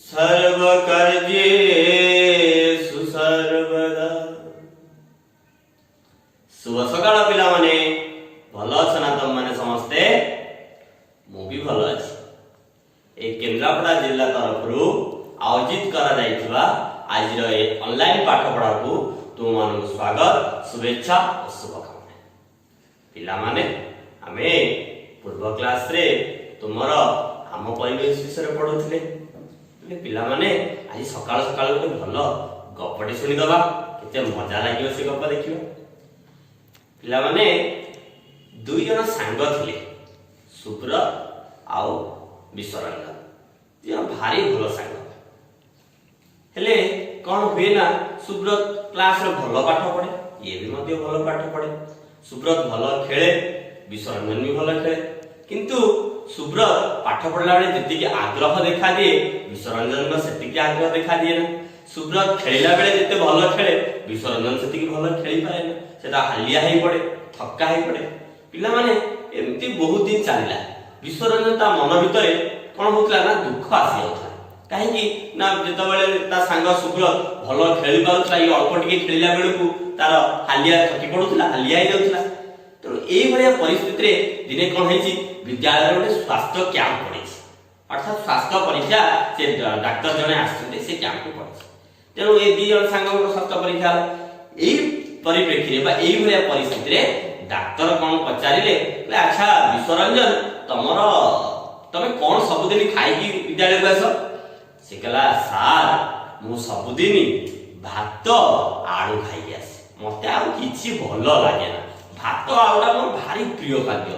ସର୍ବକାର୍ଯ୍ୟେଷୁ ସର୍ବଦା। ଶୁଭ ସକାଳ ପିଲାମାନେ। ଭଲ ଅଛ ନା ତମମାନେ ସମସ୍ତେ? ମୁଁ ବି ଭଲ ଅଛି। ଏଇ କେନ୍ଦ୍ରାପଡ଼ା ଜିଲ୍ଲା ତରଫରୁ ଆୟୋଜିତ କରାଯାଇଥିବା ଆଜିର ଏ ଅନଲାଇନ ପାଠପଢ଼ାକୁ ତୁମମାନଙ୍କୁ ସ୍ୱାଗତ, ଶୁଭେଚ୍ଛା ଓ ଶୁଭକାମନା। ପିଲାମାନେ, ଆମେ ପୂର୍ବ କ୍ଲାସରେ ତୁମର ଆମ ପରିବେଶ ବିଷୟରେ ପଢୁଥିଲେ। ହେଲେ ପିଲାମାନେ, ଆଜି ସକାଳୁ ସକାଳୁ ଗୋଟେ ଭଲ ଗପଟେ ଶୁଣିଦବା। କେତେ ମଜା ଲାଗିବ ସେ ଗପ ଦେଖିବା। ପିଲାମାନେ, ଦୁଇ ଜଣ ସାଙ୍ଗ ଥିଲେ, ସୁବ୍ରତ ଆଉ ବିଶ୍ୱରଞ୍ଜନ। ଦୁଇ ଜଣ ଭାରି ଭଲ ସାଙ୍ଗ। ହେଲେ କଣ ହୁଏ ନା, ସୁବ୍ରତ କ୍ଲାସରେ ଭଲ ପାଠ ପଢେ, ଇଏ ବି ମଧ୍ୟ ଭଲ ପାଠ ପଢେ। ସୁବ୍ରତ ଭଲ ଖେଳେ, ବିଶ୍ୱରଞ୍ଜନ ବି ଭଲ ଖେଳେ। କିନ୍ତୁ ସୁବ୍ରତ ପାଠ ପଢିଲା ବେଳେ ଯେତିକି ଆଗ୍ରହ ଦେଖାଦିଏ, ବିଶ୍ୱରଞ୍ଜନର ସେତିକି ଆଗ୍ରହ ଦେଖାଦିଏ ନା। ସୁବ୍ରତ ଖେଳିଲା ବେଳେ ଯେତେ ଭଲ ଖେଳେ, ବିଶ୍ୱରଞ୍ଜନ ସେତିକି ଭଲ ଖେଳିପାରେ ନା। ସେଟା ହାଲିଆ ହେଇ ପଡେ, ଥକ୍କା ହେଇ ପଡେ। ପିଲାମାନେ, ଏମିତି ବହୁତ ଦିନ ଚାଲିଲା। ବିଶ୍ୱରଞ୍ଜନ ତା ମନ ଭିତରେ କଣ ହଉଥିଲା ନା, ଦୁଃଖ ଆସି ଯାଉଥିଲା। କାହିଁକି ନା, ଯେତେବେଳେ ତା ସାଙ୍ଗ ସୁବ୍ରତ ଭଲ ଖେଳି ପାରୁଥିଲା, ଇଏ ଅଳ୍ପ ଟିକେ ଖେଳିଲା ବେଳକୁ ତାର ହାଲିଆ ଥକି ପଡୁଥିଲା, ହାଲିଆ ହେଇଯାଉଥିଲା। ତେଣୁ ଏଇଭଳିଆ ପରିସ୍ଥିତିରେ ଦିନେ କଣ ହେଇଛି, ବିଦ୍ୟାଳୟରେ ଗୋଟେ ସ୍ୱାସ୍ଥ୍ୟ କ୍ୟାମ୍ପ ପଡିଛି। ଅର୍ଥାତ୍ ସ୍ୱାସ୍ଥ୍ୟ ପରୀକ୍ଷା, ସେ ଡାକ୍ତର ଜଣେ ଆସିଛନ୍ତି, ସେ କ୍ୟାମ୍ପକୁ ପଡିଛି। ତେଣୁ ଏ ଦି ଜଣ ସାଙ୍ଗଙ୍କର ସ୍ୱାସ୍ଥ୍ୟ ପରୀକ୍ଷା ହେଲା। ଏଇ ପରିପ୍ରେକ୍ଷୀରେ ବା ଏଇଭଳିଆ ପରିସ୍ଥିତିରେ ଡାକ୍ତର କଣ ପଚାରିଲେ, କହିଲେ, "ଆଚ୍ଛା ବିଶ୍ୱରଞ୍ଜନ, ତମେ କଣ ସବୁଦିନ ଖାଇକି ବିଦ୍ୟାଳୟକୁ ଆସ?" ସେ କହିଲା, "ସାର୍, ମୁଁ ସବୁଦିନ ଭାତ ଆଳୁ ଖାଇକି ଆସେ। ମତେ ଆଉ କିଛି ଭଲ ଲାଗେ ନା। ଭାତ ଆଳୁଟା ମୋର ଭାରି ପ୍ରିୟ ଖାଦ୍ୟ।"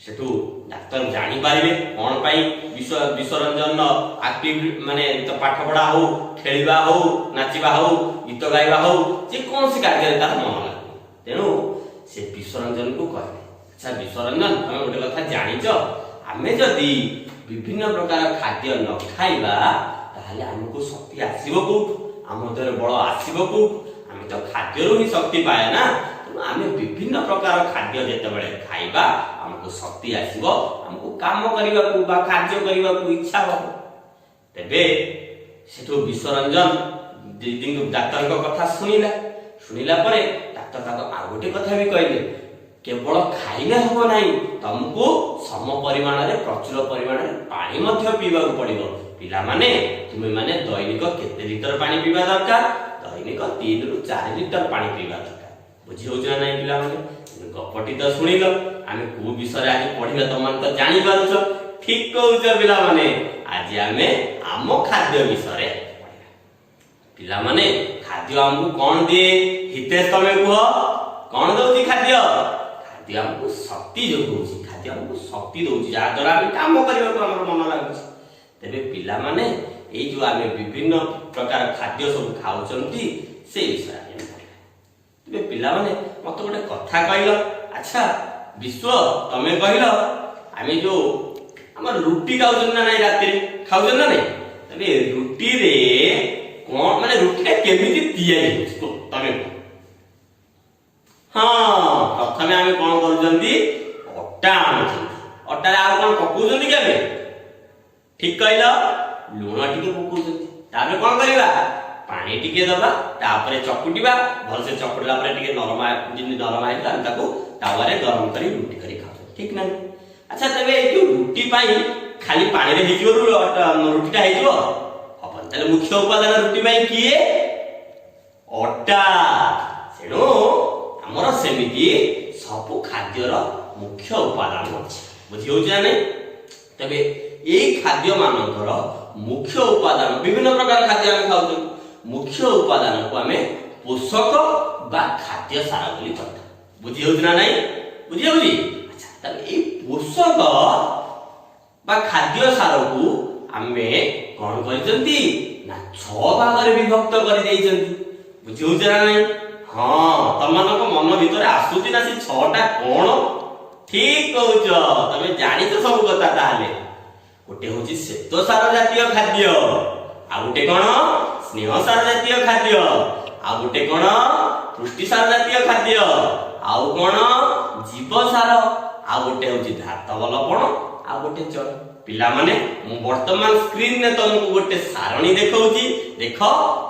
ସେଠୁ ଡାକ୍ତର ଜାଣିପାରିଲେ କଣ ପାଇଁ ବିଶ୍ୱରଞ୍ଜନର ଆକ୍ଟିଭ, ମାନେ ତ ପାଠ ପଢା ହଉ, ଖେଳିବା ହଉ, ନାଚିବା ହଉ, ଗୀତ ଗାଇବା ହଉ, ଯେକୌଣସି କାର୍ଯ୍ୟରେ ତାର ମନ ଲାଗୁନି। ତେଣୁ ସେ ବିଶ୍ୱରଞ୍ଜନକୁ କହିଲେ, "ଆଚ୍ଛା ବିଶ୍ୱରଞ୍ଜନ, ତମେ ଗୋଟେ କଥା ଜାଣିଛ? ଆମେ ଯଦି ବିଭିନ୍ନ ପ୍ରକାର ଖାଦ୍ୟ ନ ଖାଇବା, ତାହେଲେ ଆମକୁ ଶକ୍ତି ଆସିବ କୋଉଠୁ? ଆମ ଦେହରେ ବଳ ଆସିବ କୋଉଠୁ? ଆମେ ତ ଖାଦ୍ୟରୁ ହିଁ ଶକ୍ତି ପାଏ ନା। ତେଣୁ ଆମେ ବିଭିନ୍ନ ପ୍ରକାର ଖାଦ୍ୟ ଯେତେବେଳେ ଖାଇବା, ଆମକୁ ଶକ୍ତି ଆସିବ, ଆମକୁ କାମ କରିବାକୁ ବା କାର୍ଯ୍ୟ କରିବାକୁ ଇଚ୍ଛା ହବ।" ତେବେ ସେଠୁ ବିଶ୍ୱରଞ୍ଜନ ଦିଦିଙ୍କୁ ଡାକ୍ତରଙ୍କ କଥା ଶୁଣିଲା। ଶୁଣିଲା ପରେ ଡାକ୍ତର ତାକୁ ଆଉ ଗୋଟେ କଥା ବି କହିଲେ, କେବଳ ଖାଇଲେ ହବ ନାହିଁ, ତମକୁ ସମ ପରିମାଣରେ, ପ୍ରଚୁର ପରିମାଣରେ ପାଣି ମଧ୍ୟ ପିଇବାକୁ ପଡିବ। ପିଲାମାନେ, ତୁମେମାନେ ଦୈନିକ କେତେ ଲିଟର ପାଣି ପିଇବା ଦରକାର? ଦୈନିକ 3ରୁ 4 ଲିଟର ପାଣି ପିଇବା ଦରକାର। ବୁଝି ହଉଛି ନା ନାହିଁ ପିଲାମାନେ? ତୁମେ ଗପଟି ତ ଶୁଣିଲ, ଆମେ କୋଉ ବିଷୟରେ ଆଜି ପଢିବା ତମମାନେ ତ ଜାଣିପାରୁଛ। ଠିକ କହୁଛ ପିଲାମାନେ, ଆଜି ଆମେ ଆମ ଖାଦ୍ୟ ବିଷୟରେ ପଢିବା। ପିଲାମାନେ, ଖାଦ୍ୟ ଆମକୁ କଣ ଦିଏ? ହିତେଶ, ତମେ କୁହ, କଣ ଦଉଛି ଖାଦ୍ୟ? ଖାଦ୍ୟ ଆମକୁ ଶକ୍ତି ଯୋଗାଉଛି। ଖାଦ୍ୟ ଆମକୁ ଶକ୍ତି ଦଉଛି, ଯାହାଦ୍ୱାରା ଆମେ କାମ କରିବାକୁ ଆମର ମନ ଲାଗୁଛି। ତେବେ ପିଲାମାନେ, ଏଇ ଯୋଉ ଆମେ ବିଭିନ୍ନ ପ୍ରକାର ଖାଦ୍ୟ ସବୁ ଖାଉଛନ୍ତି, ସେଇ ବିଷୟରେ ଆମେ ପଢିବା। ତେବେ ପିଲାମାନେ, ମତେ ଗୋଟେ କଥା କହିଲ। ଆଚ୍ଛା ବିଶ୍ୱ, ତମେ କହିଲ, ଆମେ ଯୋଉ ଆମର ରୁଟି ଖାଉଛନ୍ତି ନା ନାଇଁ? ରାତିରେ ଖାଉଛନ୍ତି ନା ନାଇଁ? ତେବେ ରୁଟିରେ କଣ, ମାନେ ରୁଟିଟା କେମିତି ତିଆରି ହଉଛି, କୁହ, ତମେ କୁହ। ହଁ, ପ୍ରଥମେ ଆମେ କଣ କରୁଛନ୍ତି? ଅଟା ଆଣୁଛନ୍ତି। ଅଟାରେ ଆଉ କଣ ପକଉଛନ୍ତି କି ଆମେ? ଠିକ କହିଲ, ଲୁଣ ଟିକେ ପକଉଛନ୍ତି। ତାପରେ କଣ କରିବା? ପାଣି ଟିକେ ଦବା, ତାପରେ ଚକୁଟିବା। ଭଲସେ ଚକୁଟିଲା ପରେ ଟିକେ ନରମା, ଯେମିତି ନରମା ହେଇଗଲା, ଆମେ ତାକୁ ତାୱାରେ ଗରମ କରି ରୁଟି କରି ଖାଉଛନ୍ତି, ଠିକ ନା? ଆଚ୍ଛା, ତେବେ ଏଇ ଯୋଉ ରୁଟି ପାଇଁ ଖାଲି ପାଣିରେ ହେଇଯିବ, ରୁଟିଟା ହେଇଯିବ? ହବନି। ତାହେଲେ ମୁଖ୍ୟ ଉପାଦାନ ରୁଟି ପାଇଁ କିଏ? ଅଟା। ତେଣୁ ଆମର ସେମିତି ସବୁ ଖାଦ୍ୟର ମୁଖ୍ୟ ଉପାଦାନ ଅଛି। ବୁଝି ହଉଛି ନା ନାଇଁ? ତେବେ ଏଇ ଖାଦ୍ୟ ମାନଙ୍କର ମୁଖ୍ୟ ଉପାଦାନ, ବିଭିନ୍ନ ପ୍ରକାର ଖାଦ୍ୟ ଆମେ ଖାଉଛନ୍ତି, ମୁଖ୍ୟ ଉପାଦାନକୁ ଆମେ ପୋଷକ ବା ଖାଦ୍ୟ ସାର ବୋଲି କହିଥାଉ। ବୁଝି ହଉଛି ନା ନାଇଁ? ବୁଝି ହଉଛି? ଆଚ୍ଛା, ତାହେଲେ ଏଇ ପୋଷକ ବା ଖାଦ୍ୟ ସାରକୁ ଆମେ କଣ କରିଛନ୍ତି ନା, ଛଅ ଭାଗରେ ବିଭକ୍ତ କରିଦେଇଛନ୍ତି। ବୁଝି ହଉଛି ନା ନାଇଁ? ହଁ, ତମମାନଙ୍କ ମନ ଭିତରେ ଆସୁଛି ନା ସେ ଛଅଟା କଣ? ଠିକ କହୁଛ, ତମେ ଜାଣିଛ ସବୁ କଥା। ତାହେଲେ ଗୋଟେ ହଉଛି ଶ୍ଵେତସାର ଜାତୀୟ ଖାଦ୍ୟ, ଆଉ ଗୋଟେ କଣ? ସ୍ନେହ ସାର ଜାତୀୟ ଖାଦ୍ୟ, ଆଉ ଗୋଟେ କଣ? ପୁଷ୍ଟିସାର ଜାତୀୟ ଖାଦ୍ୟ, ଆଉ କଣ? ଜୀବସାର, ଆଉ ଗୋଟେ ହଉଛି ଧାତବ ଲବଣ, ଆଉ ଗୋଟେ ଜଳ। ପିଲାମାନେ, ମୁଁ ବର୍ତ୍ତମାନ ସ୍କ୍ରିନରେ ତମକୁ ଗୋଟେ ସାରଣୀ ଦେଖଉଛି। ଦେଖ,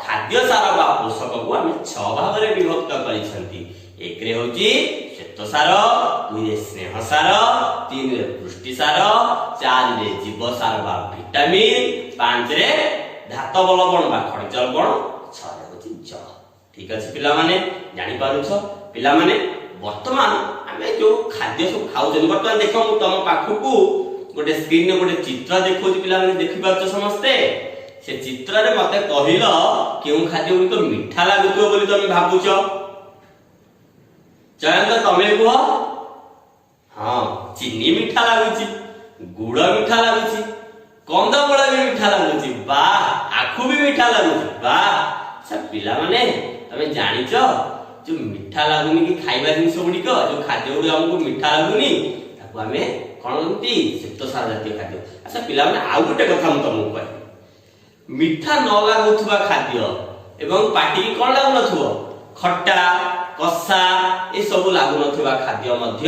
ଖାଦ୍ୟ ସାର ବା ପୋଷକକୁ ଆମେ ଛଅ ଭାଗରେ ବିଭକ୍ତ କରିଛନ୍ତି। ଏକରେ ହଉଛି ଶ୍ୱେତ ସାର, ଦୁଇରେ ସ୍ନେହ ସାର, ତିନିରେ ପୁଷ୍ଟି ସାର, ଚାରିରେ ଜୀବ ସାର ବା ଭିଟାମିନ, ପାଞ୍ଚରେ ଧାତବ ଲବଣ ବା ଖଣିଜ ଲବଣ, ଛଅରେ ହଉଛି ଜଳ। ଠିକ ଅଛି ପିଲାମାନେ, ଜାଣିପାରୁଛ? ପିଲାମାନେ, ବର୍ତ୍ତମାନ ଆମେ ଯୋଉ ଖାଦ୍ୟ ସବୁ ଖାଉଛନ୍ତି, ବର୍ତ୍ତମାନ ଦେଖ, ମୁଁ ତମ ପାଖକୁ ଗୋଟେ ସ୍କ୍ରିନରେ ଗୋଟେ ଚିତ୍ର ଦେଖଉଛି। ପିଲାମାନେ, ଦେଖିପାରୁଛ ସମସ୍ତେ? ସେ ଚିତ୍ରରେ ମତେ କହିଲ, କେଉଁ ଖାଦ୍ୟ ଗୁଡ଼ିକ ମିଠା ଲାଗୁଥିବ ବୋଲି ତମେ ଭାବୁଛ? ଜୟନ୍ତ, ତମେ କୁହ। ହଁ, ଚିନି ମିଠା ଲାଗୁଛି, ଗୁଡ ମିଠା ଲାଗୁଛି, କନ୍ଦମୂଳ ବି ମିଠା ଲାଗୁଛି, ବା ଆଖୁ ବି ମିଠା ଲାଗୁଛି, ବା। ଆଚ୍ଛା ପିଲାମାନେ, ତମେ ଜାଣିଛ, ଯୋଉ ମିଠା ଲାଗୁନି କି ଖାଇବା ଜିନିଷ ଗୁଡିକ, ଯୋଉ ଖାଦ୍ୟ ଗୁଡିକ ଆମକୁ ମିଠା ଲାଗୁନି, ତାକୁ ଆମେ କଣ କହନ୍ତି? ଶ୍ୱେତସାର ଜାତୀୟ ଖାଦ୍ୟ। ଆଚ୍ଛା ପିଲାମାନେ, ଆଉ ଗୋଟେ କଥା ମୁଁ ତମକୁ କହିବି। ମିଠା ନ ଲାଗୁଥିବା ଖାଦ୍ୟ ଏବଂ ପାଟିକି କଣ ଲାଗୁନଥିବ, ଖଟା କଷା ଏସବୁ ଲାଗୁନଥିବା ଖାଦ୍ୟ ମଧ୍ୟ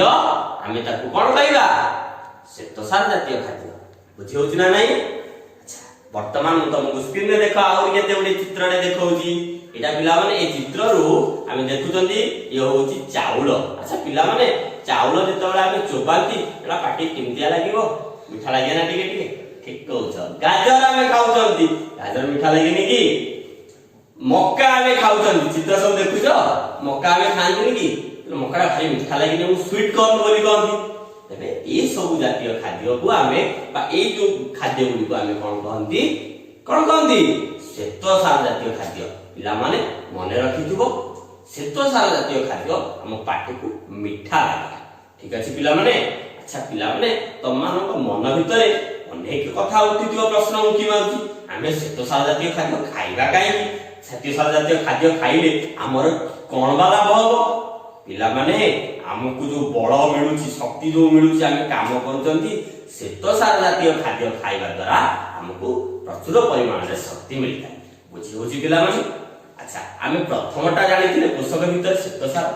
ଆମେ ତାକୁ କଣ କହିବା? ଶ୍ୱେତସାର ଜାତୀୟ ଖାଦ୍ୟ। ବୁଝି ହଉଛି ନା ନାଇଁ? ଆଚ୍ଛା, ବର୍ତ୍ତମାନ ମୁଁ ତମକୁ ସ୍କ୍ରିନରେ ଦେଖ, ଆହୁରି କେତେ ଗୁଡିଏ ଚିତ୍ରରେ ଦେଖଉଛି। ଏଇଟା ପିଲାମାନେ, ଏଇ ଚିତ୍ରରୁ ଆମେ ଦେଖୁଛନ୍ତି, ଇଏ ହଉଛି ଚାଉଳ। ଆଚ୍ଛା ପିଲାମାନେ, ଚାଉଳ ଯେତେବେଳେ ଆମେ ଚୋବାନ୍ତି, ଏଟା ପାଟି କେମିତିଆ ଲାଗିବ? ମିଠା ଲାଗେ ନା ଟିକେ ଟିକେ? ଠିକ କହୁଛ। ଗାଜର ଆମେ ଖାଉଛନ୍ତି, ଗାଜର ମିଠା ଲାଗେନି କି? ମକା ଆମେ ଖାଉଛନ୍ତି, ଚିତ୍ର ସବୁ ଦେଖୁଛ, ମକା ଆମେ ଖାଆନ୍ତିନି କି? ମକାଟା ଭାରି ମିଠା ଲାଗେନି? ମୁଁ ସୁଇଟ କର୍ନ ବୋଲି କହନ୍ତି। ତେବେ ଏଇ ସବୁ ଜାତୀୟ ଖାଦ୍ୟକୁ ଆମେ ବା ଏଇ ଯୋଉ ଖାଦ୍ୟ ଗୁଡ଼ିକୁ ଆମେ କଣ କହନ୍ତି? କଣ କହନ୍ତି? ଶ୍ୱେତସାର ଜାତୀୟ ଖାଦ୍ୟ। ପିଲାମାନେ, ମନେ ରଖିଥିବ, ଶ୍ୱେତସାର ଜାତୀୟ ଖାଦ୍ୟ ଆମ ପାଟିକୁ ମିଠା ଲାଗେ। ଠିକ ଅଛି ପିଲାମାନେ? ଆଚ୍ଛା ପିଲାମାନେ, ତମମାନଙ୍କ ମନ ଭିତରେ ଅନେକ କଥା ଉଠିଥିବ, ପ୍ରଶ୍ନ ଉଙ୍କି ମାରୁଛି, ଆମେ ଶ୍ୱେତସାର ଜାତୀୟ ଖାଦ୍ୟ ଖାଇବା କାହିଁକି? ଶ୍ୱେତସାର ଜାତୀୟ ଖାଦ୍ୟ ଖାଇଲେ ଆମର କଣ ବା ଲାଭ ହବ? ପିଲାମାନେ, ଆମକୁ ଯୋଉ ବଳ ମିଳୁଛି, ଶକ୍ତି ଯୋଉ ମିଳୁଛି, ଆମେ କାମ କରୁଛନ୍ତି, ଶ୍ୱେତସାର ଜାତୀୟ ଖାଦ୍ୟ ଖାଇବା ଦ୍ୱାରା ଆମକୁ ପ୍ରଚୁର ପରିମାଣରେ ଶକ୍ତି ମିଳିଥାଏ। ବୁଝି ହଉଛି ପିଲାମାନେ? ଆଚ୍ଛା, ଆମେ ପ୍ରଥମଟା ଜାଣିଥିଲେ ପୋଷକ ଭିତରେ ଶ୍ୱେତସାର।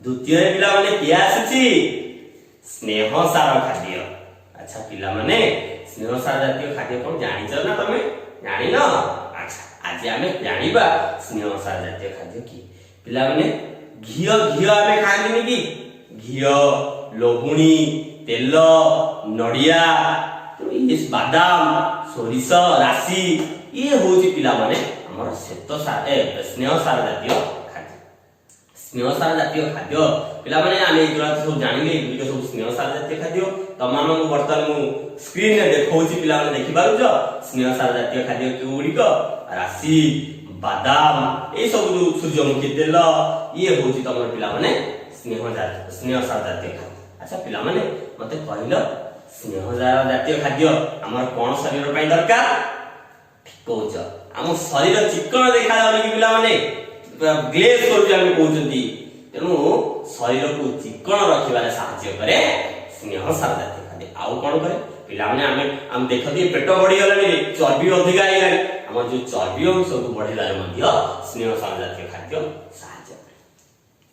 ଦ୍ୱିତୀୟରେ ପିଲାମାନେ କିଏ ଆସୁଛି? ସ୍ନେହ ସାର ଖାଦ୍ୟ। ଆଚ୍ଛା ପିଲାମାନେ, ସ୍ନେହ ସାର ଜାତୀୟ ଖାଦ୍ୟ କଣ ଜାଣିଛ ନା ତମେ ଜାଣିନ? ଆଚ୍ଛା, ଆଜି ଆମେ ଜାଣିବା ସ୍ନେହ ସାର ଜାତୀୟ ଖାଦ୍ୟ କି। ପିଲାମାନେ, ଘିଅ, ଘିଅ ଆମେ ଖାଆନ୍ତିନି କି? ଘିଅ, ଲହୁଣୀ, ତେଲ, ନଡ଼ିଆ, ତେଣୁ ଇଏ ବାଦାମ, ସୋରିଷ, ରାଶି, ଇଏ ହଉଛି ପିଲାମାନେ ଆମର ଶ୍ୱେତ ସାର, ସ୍ନେହ ସାର ଜାତୀୟ ଖାଦ୍ୟ। ସ୍ନେହ ସାର ଜାତୀୟ ଖାଦ୍ୟ ପିଲାମାନେ, ଆମେ ଏଇଗୁଡ଼ା ସବୁ ଜାଣିଲେ, ଏଗୁଡ଼ିକ ସବୁ ସ୍ନେହ ସାର ଜାତୀୟ ଖାଦ୍ୟ। ତମମାନଙ୍କୁ ବର୍ତ୍ତମାନ ମୁଁ ସ୍କ୍ରିନରେ ଦେଖଉଛି। ପିଲାମାନେ, ଦେଖିପାରୁଛ ସ୍ନେହ ସାର ଜାତୀୟ ଖାଦ୍ୟ କେଉଁ ଗୁଡ଼ିକ? ରାଶି, ବାଦାମ, ଏଇ ସବୁ ଯୋଉ ସୂର୍ଯ୍ୟମୁଖୀ ତେଲ, ଇଏ ହଉଛି ତମର ପିଲାମାନେ ସ୍ନେହ ସାର ଜାତୀୟ ଖାଦ୍ୟ। ଆଚ୍ଛା ପିଲାମାନେ, ମତେ କହିଲ, ସ୍ନେହ ସାର ଜାତୀୟ ଖାଦ୍ୟ ଆମର କଣ ଶରୀର ପାଇଁ ଦରକାର? ଠିକ କହୁଛ। ଆମ ଶରୀର ଚିକଣ ଦେଖାଯାଉନି କି ପିଲାମାନେ? ଗ୍ଲେଜ କରୁଛି ଆମେ କହୁଛନ୍ତି। ତେଣୁ ଶରୀରକୁ ଚିକଣ ରଖିବାରେ ସାହାଯ୍ୟ କରେ ସ୍ନେହ ସାର ଜାତୀୟ ଖାଦ୍ୟ। ଆଉ କଣ କରେ ପିଲାମାନେ? ଆମେ ଆମେ ଦେଖନ୍ତି ପେଟ ବଢିଗଲାଣି, ଚର୍ବି ଅଧିକା ହେଇଗଲାଣି, ଆମର ଯୋଉ ଚର୍ବି ଅଂଶକୁ ବଢେଇବାରେ ମଧ୍ୟ ସ୍ନେହ ସାର ଜାତୀୟ ଖାଦ୍ୟ ସାହାଯ୍ୟ କରେ।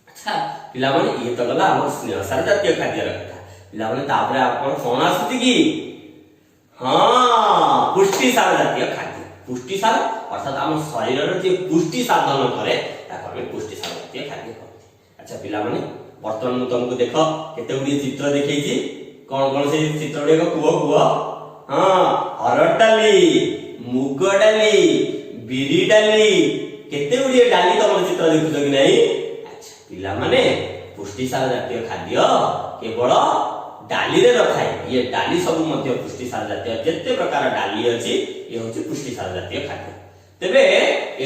ଆଚ୍ଛା ପିଲାମାନେ, ଇଏ ତ ଗଲା ଆମର ସ୍ନେହ ସାର ଜାତୀୟ ଖାଦ୍ୟର କଥା। ପିଲାମାନେ, ତାପରେ ଆପଣ କଣ ଆସୁଛି କି? ହଁ, ପୁଷ୍ଟି ସାର ଜାତୀୟ ଖାଦ୍ୟ। ପୁଷ୍ଟି ସାର ଅର୍ଥାତ୍ ଆମ ଶରୀରର ଯେ ପୁଷ୍ଟି ସାଧନ କରେ, ତାକୁ ଆମେ ପୁଷ୍ଟି ସାର ଜାତୀୟ ଖାଦ୍ୟ କହନ୍ତି। ଆଚ୍ଛା ପିଲାମାନେ, ବର୍ତ୍ତମାନ ମୁଁ ତମକୁ ଦେଖ କେତେ ଗୁଡ଼ିଏ ଚିତ୍ର ଦେଖେଇଛି। କଣ କଣ ସେଇ ଚିତ୍ର ଗୁଡ଼ିକ? କୁହ, କୁହ। ହଁ, ହରଡ଼ ଡାଲି, ମୁଗ ଡାଲି, ବିରି ଡାଲି, କେତେ ଗୁଡ଼ିଏ ଡାଲି ତମର ଚିତ୍ର ଦେଖୁଛ କି ନାହିଁ? ଆଚ୍ଛା ପିଲାମାନେ, ପୁଷ୍ଟିସାର ଜାତୀୟ ଖାଦ୍ୟ କେବଳ ଡାଲିରେ ନଥାଏ। ଇଏ ଡାଲି ସବୁ ମଧ୍ୟ ପୁଷ୍ଟିସାର ଜାତୀୟ। ଯେତେ ପ୍ରକାର ଡାଲି ଅଛି, ଇଏ ହଉଛି ପୁଷ୍ଟିସାର ଜାତୀୟ ଖାଦ୍ୟ। ତେବେ ଏ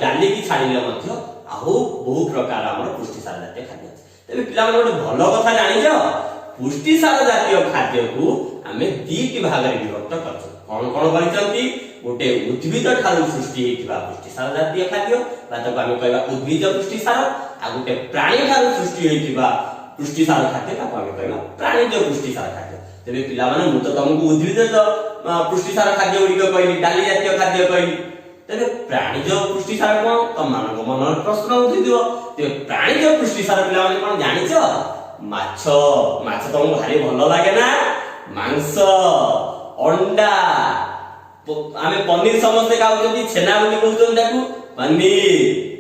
ଡାଲିକି ଛାଡ଼ିଲେ ମଧ୍ୟ ଆଉ ବହୁ ପ୍ରକାର ଆମର ପୁଷ୍ଟିସାର ଜାତୀୟ ଖାଦ୍ୟ ଅଛି। ତେବେ ପିଲାମାନେ, ଗୋଟେ ଭଲ କଥା ଜାଣିଛ? ପୁଷ୍ଟିସାର ଜାତୀୟ ଖାଦ୍ୟକୁ ଆମେ ଦିଟି ଭାଗରେ ବିଭକ୍ତ କରିଛୁ। କଣ କଣ କରିଛନ୍ତି? ଗୋଟେ ଉଦ୍ଭିଦ ଠାରୁ ସୃଷ୍ଟି ହେଇଥିବା ପୁଷ୍ଟିସାର ଜାତୀୟ ଖାଦ୍ୟ ବା ତାକୁ ଆମେ କହିବା ଉଦ୍ଭିଦ ପୁଷ୍ଟିସାର, ଆଉ ଗୋଟେ ପ୍ରାଣୀ ଠାରୁ ସୃଷ୍ଟି ହେଇଥିବା ପୁଷ୍ଟିସାର ଖାଦ୍ୟ, ତାକୁ ଆମେ କହିବା ପ୍ରାଣୀଜ ପୁଷ୍ଟିସାର ଖାଦ୍ୟ। ତେବେ ପିଲାମାନେ, ମୁଁ ତ ତମକୁ ଉଦ୍ଭିଦ ପୁଷ୍ଟିସାର ଖାଦ୍ୟ ଗୁଡିକ କହିଲି, ଡାଲି ଜାତୀୟ ଖାଦ୍ୟ କହିଲି। ତେବେ ପ୍ରାଣୀଜ ପୁଷ୍ଟିସାର କଣ? ତମମାନଙ୍କ ମନରେ ପ୍ରଶ୍ନ ଉଠିଥିବ। ତେବେ ପ୍ରାଣୀଜ ପୁଷ୍ଟିସାର ପିଲାମାନେ କଣ ଜାଣିଛ? ମାଛ, ମାଛ ତମକୁ ଭାରି ଭଲ ଲାଗେ ନା? ମାଂସ, ଅଣ୍ଡା, ଆମେ ପନିର ସମସ୍ତେ ଖାଉଛନ୍ତି, ଛେନା ବୋଲି କହୁଛନ୍ତି ତାକୁ, ପନିର।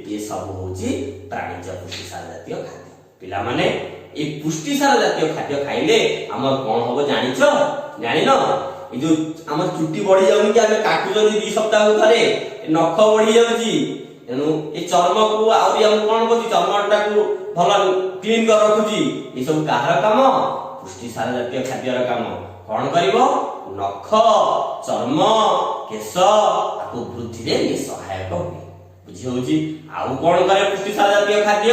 ଇଏ ସବୁ ହଉଛି ପ୍ରାଣୀଜ ପୁଷ୍ଟିସାର ଜାତୀୟ ଖାଦ୍ୟ। ପିଲାମାନେ, ଏଇ ପୁଷ୍ଟିସାର ଜାତୀୟ ଖାଦ୍ୟ ଖାଇଲେ ଆମର କଣ ହବ ଜାଣିଛ? ଜାଣିନ? ଏଇ ଯୋଉ ଆମର ଚୁଟି ବଢି ଯାଉନି କି, ଆମେ କାଟୁଛନ୍ତି 2 ସପ୍ତାହକୁ ଥରେ, ଏ ନଖ ବଢି ଯାଉଛି। ତେଣୁ ଏ ଚର୍ମକୁ ଆହୁରି ଆମକୁ କଣ କରୁଛି? ଚର୍ମଟାକୁ ଭଲ କ୍ଲିନ କରି ରଖୁଛି। ଏସବୁ କାହାର କାମ? ପୁଷ୍ଟିସାର ଜାତୀୟ ଖାଦ୍ୟର କାମ। କଣ କରିବ? ନଖ, ଚର୍ମ, କେଶ ଆକୁ ବୃଦ୍ଧିରେ ଇଏ ସହାୟକ ହୁଏ। ବୁଝି ହଉଛି? ଆଉ କଣ କରେ ପୁଷ୍ଟିସାର ଜାତୀୟ ଖାଦ୍ୟ?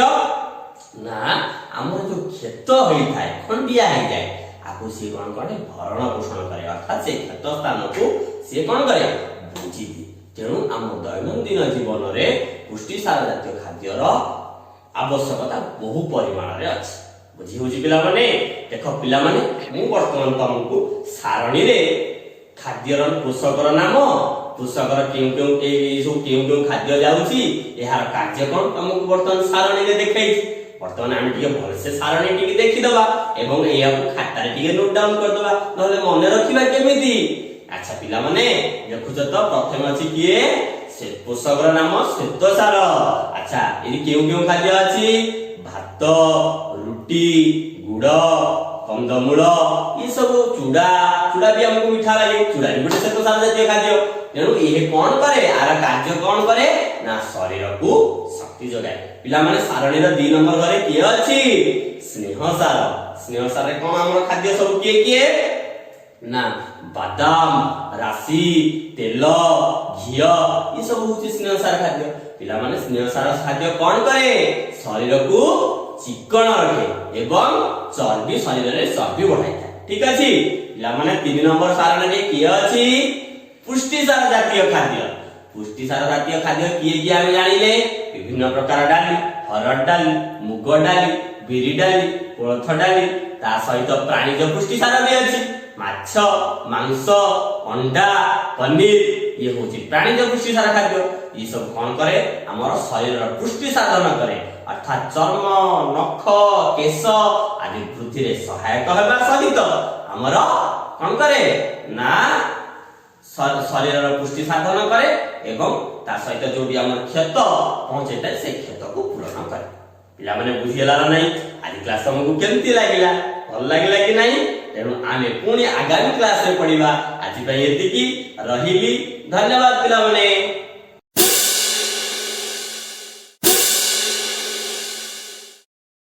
ନା, ଆମର ଯୋଉ କ୍ଷତ ହେଇଥାଏ, ଖଣ୍ଡିଆ ହେଇଯାଏ, ଆକୁ ସିଏ କଣ କରେ? ଭରଣ ପୋଷଣ କରେ। ଅର୍ଥାତ୍ ସେ କ୍ଷତ ସ୍ଥାନକୁ ସିଏ କଣ କରେ? ବୁଝି ଦିଏ। ତେଣୁ ଆମ ଦୈନନ୍ଦିନ ଜୀବନରେ ପୁଷ୍ଟିସାର ଜାତୀୟ ଖାଦ୍ୟର ଆବଶ୍ୟକତା ବହୁ ପରିମାଣରେ ଅଛି। ବୁଝି ହଉଛି ପିଲାମାନେ? ଦେଖ ପିଲାମାନେ, ମୁଁ ବର୍ତ୍ତମାନ ତମକୁ ସାରଣୀରେ ଖାଦ୍ୟର ପୋଷକର ନାମ, ପୋଷକର କେଉଁ କେଉଁ ଏଇ ସବୁ କେଉଁ କେଉଁ ଖାଦ୍ୟ ଯାଉଛି, ଏହାର କାର୍ଯ୍ୟ କଣ, ତମକୁ ବର୍ତ୍ତମାନ ସାରଣୀରେ ଦେଖେଇଛି। ବର୍ତ୍ତମାନ ଆମେ ଟିକେ ଭଲସେ ସାରଣୀ ଟିକେ ଦେଖିଦବା ଏବଂ ଏହାକୁ ଖାତାରେ ଟିକେ ନୋଟ ଡାଉନ କରିଦବା, ନହେଲେ ମନେ ରଖିବା କେମିତି? ଆଚ୍ଛା ପିଲାମାନେ, ଦେଖୁଛ ତ, ପ୍ରଥମେ ଅଛି କିଏ? ସେ ପୋଷକର ନାମ ଶ୍ଵେତସାର। ଆଚ୍ଛା, ଏଠି କେଉଁ କେଉଁ ଖାଦ୍ୟ ଅଛି? ଭାତ, ରୁଟି, ଗୁଡ, କନ୍ଦମୂଳ, ଏସବୁ, ଚୁଡା। ଚୁଡା ବି ଆମକୁ ମିଠା ଲାଗେ, ଚୁଡା ବି ଗୋଟେ ଶ୍ଵେତସାର ଜାତୀୟ ଖାଦ୍ୟ। ତେଣୁ ଇଏ କଣ କରେ? ଆର କାର୍ଯ୍ୟ କଣ କରେ? ନା, ଶରୀରକୁ ଶକ୍ତି ଯୋଗାଏ। ପିଲାମାନେ, ସାରଣୀର 2 ନମ୍ବର ଘରେ କିଏ ଅଛି? ସ୍ନେହ ସାର। ସ୍ନେହ ସାରରେ କଣ ଆମର ଖାଦ୍ୟ ସବୁ କିଏ କିଏ? ନା, ବାଦାମ, ରାଶି ତେଲ, ଘିଅ, ଏସବୁ ହଉଛି ସ୍ନେହ ସାର ଖାଦ୍ୟ। ପିଲାମାନେ, ସ୍ନେହ ସାର ଖାଦ୍ୟ କଣ କରେ? ଶରୀରକୁ ଚିକଣ ରଖେ ଏବଂ ଚର୍ବି, ଶରୀରରେ ଚର୍ବି ବଢାଇଥାଏ। ଠିକ ଅଛି ପିଲାମାନେ, 3 ନମ୍ବର ସାରଣୀରେ କିଏ ଅଛି? ପୁଷ୍ଟିସାର ଜାତୀୟ ଖାଦ୍ୟ। ପୁଷ୍ଟିସାର ଜାତୀୟ ଖାଦ୍ୟ କିଏ କିଏ ଆମେ ଜାଣିଲେ। ବିଭିନ୍ନ ପ୍ରକାର ଡାଲି, ହରଡ଼ ଡାଲି, ମୁଗ ଡାଲି, ବିରି ଡାଲି, କୋଳଥ ଡାଲି। ତା ସହିତ ପ୍ରାଣୀଜ ପୁଷ୍ଟିସାର ବି ଅଛି। ମାଛ, ମାଂସ, ଅଣ୍ଡା, ପନିର, ଇଏ ହଉଛି ପ୍ରାଣୀଜ ପୁଷ୍ଟିସାର ଖାଦ୍ୟ। ଏ ସବୁ କଣ କରେ? ଆମର ଶରୀରର ପୁଷ୍ଟି ସାଧନ କରେ। ଅର୍ଥାତ୍ ଚର୍ମ, ନଖ, କେଶ ଆଦି ବୃଦ୍ଧିରେ ସହାୟକ ହେବା ସହିତ ଆମର କଣ କରେ? ନା, ଶରୀରର ପୁଷ୍ଟି ସାଧନ କରେ ଏବଂ ତା ସହିତ ଯୋଉଠି ଆମର କ୍ଷତ ପହଞ୍ଚେଇଥାଏ, ସେ କ୍ଷତକୁ ପୂରଣ କରେ। ପିଲାମାନେ, ବୁଝିହେଲା ନା ନାହିଁ? ଆଜି କ୍ଲାସ ତମକୁ କେମିତି ଲାଗିଲା? ଭଲ ଲାଗିଲା କି ନାହିଁ? ତେଣୁ ଆମେ ପୁଣି ଆଗାମୀ କ୍ଲାସରେ ପଢିବା। ଆଜି ପାଇଁ ଏତିକି ରହିଲି। ଧନ୍ୟବାଦ ପିଲାମାନେ।